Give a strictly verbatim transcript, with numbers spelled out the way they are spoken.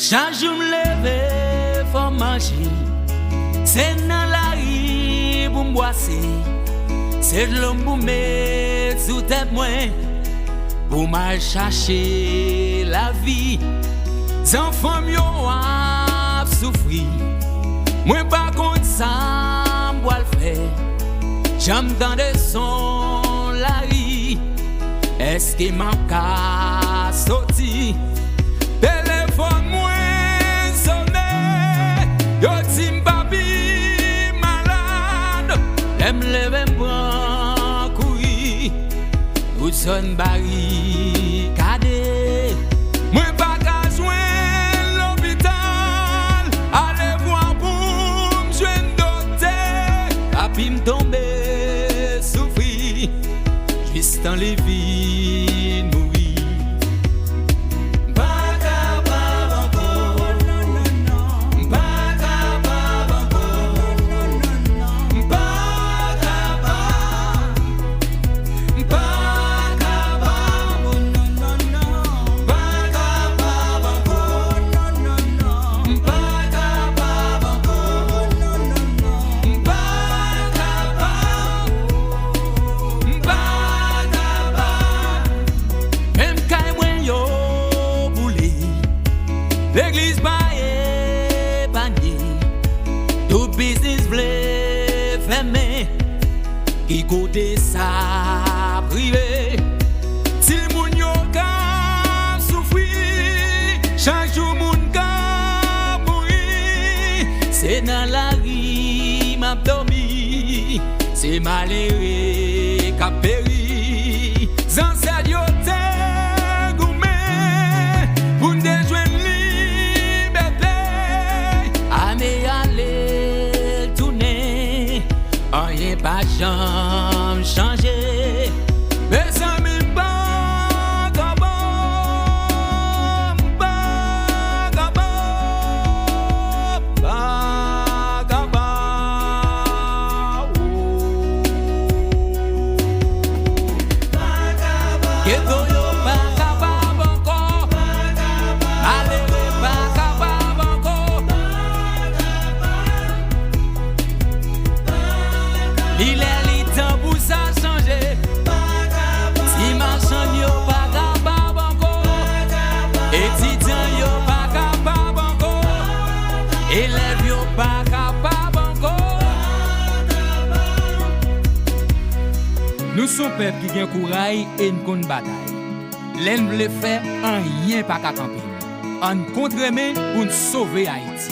Chak jou m leve, fò m manje. Se nan lari pou m bwase. Se dlo m pou m met sou tèt mwen. Pou m al chache lavi. Zanfan m yo ap soufri. Mwen pa konn sa m pral fè. Jan m tande son lari. Èske m ap ka soti? Telefòn mwen sone. Yo di m pa pi malad. Lè m leve m pran kouri. Wout zòn barikade. Mwen pa ka jwenn lopital. Ale vwa pou m jwenn doktè. Papi m tonbe soufri. Jistan li vin mouri. M pa kapab ankò. M pa kapab ankò. M pa kapab. M pa kapab. M pa kapab ankò. M pa kapab ankò. M pa kapab. M pa kapab. Menm kay mwen yo boule. Legliz pa epanye. Tout biznis vle fèmen. Ki kote sa ap rive? Timoun yo ka soufri. Chak jou moun ka mouri. Se nan lari m ap dòmi. Se malere k ap peri. Zansèt yo te goumen pou n te jwenn libète. Ane ale tounen, anyen pa janm chanje. Mezanmi, m pa kapab, m pa kapab. Pa kapab. Geto yo pa kapab ankò. Malere pa kapab ankò. Li lè li tan pou sa chanje. Ti machann yo pa kapab ankò. Etidyan yo pa kapab ankò. Elèv yo pa kapab ankò. Nou se yon pèp ki gen kouray e n konn batay. Lè n vle fè, anyen pa ka kanpe n. Ann kontre men pou n sove Ayiti.